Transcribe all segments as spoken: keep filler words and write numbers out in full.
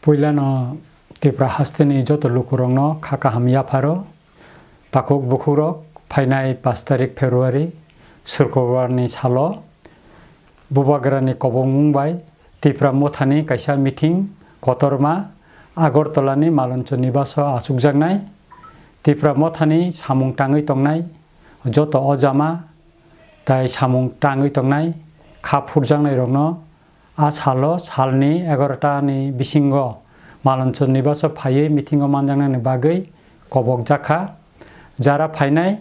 Puilano Tipra hasteni joto lukurokno kha kaham yapharo. Takhuk bukhukrok, phainai pash tarik February, Surkubarni salo Bubagrani kobongmung bai Tipra Mothani kaisa meeting kotorma Agartalani Maloncho Nibaso achukjaknai. Tipra Mothani samung tangwi tongnai joto ojama tai samung tangwi tongnai kha phurjaknairokno a salo salni egarota ni bisingo Maloncho Nibaso phaiwi meeting o manjaknani bagwi kobokjakha. Jara phainai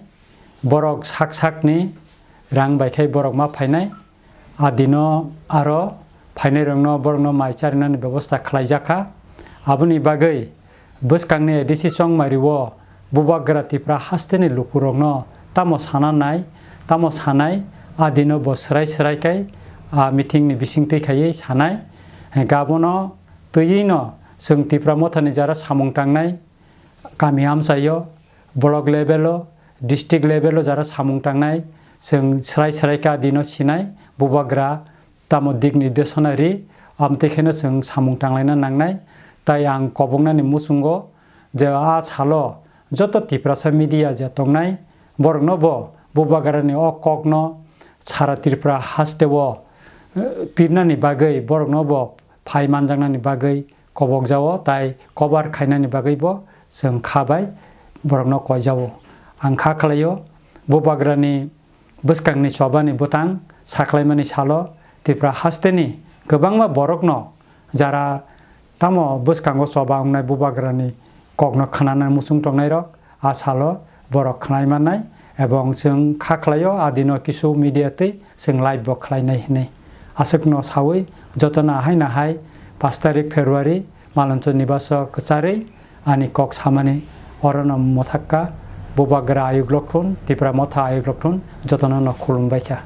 borok sak sakni rang bai khai borok ma phainai. A dino aro phainairokno borokno mai charinani bebosta khlaijakha. Aboni bagwi bwskangni A D C chongmari o Bubagra Tipra hasteni lukurokno tamo sana nai, tamo sanai, a dino bo swrai swrai khai a meeting ni bisingtwi khaiwi sanai. Gabono twiwi no chwng Tipra Mothani jara samung tangnai, kami amchaio, block level o, district level o jara samung tangnai, chwng swrai swrai kha dino sinai, Bubagra tamo dik nirdeshona ri, amtwi kheno chwng samung tanglaina nangnai. Tai ang koboknani muchungo je a salo joto Tiprasa media je tongnai, borokno bo Bubagrani o kokno sara Tripura hasteo, eh, pirnani bagwi borokno bo phai manjaknani bagwi kobokjao, tai kobar khainani bagwi bo chwng kha bai borokno koijao. Ang kha khlaio, Bubagrani bwskangni chobani bwtang sakhlaimani salo Tripura hasteni kwbangma borokno jara tamo bwskango choba wngnai Bubagrani kokno khwnanani muchung tongnairok, a salo borok khwnai mannai, ebong chwng kha khlaio, a dino kisu media twi chwng live bo khlainai hinwi. Aswkno sawi jotono ahai nahai pash tarik February Maloncho Nibaso kwcharwi ani kok samani orono mwthakka. Bubagra ayuk lokthun, Tipra Motha ayuk lokthun, jotono no khulumbaikha.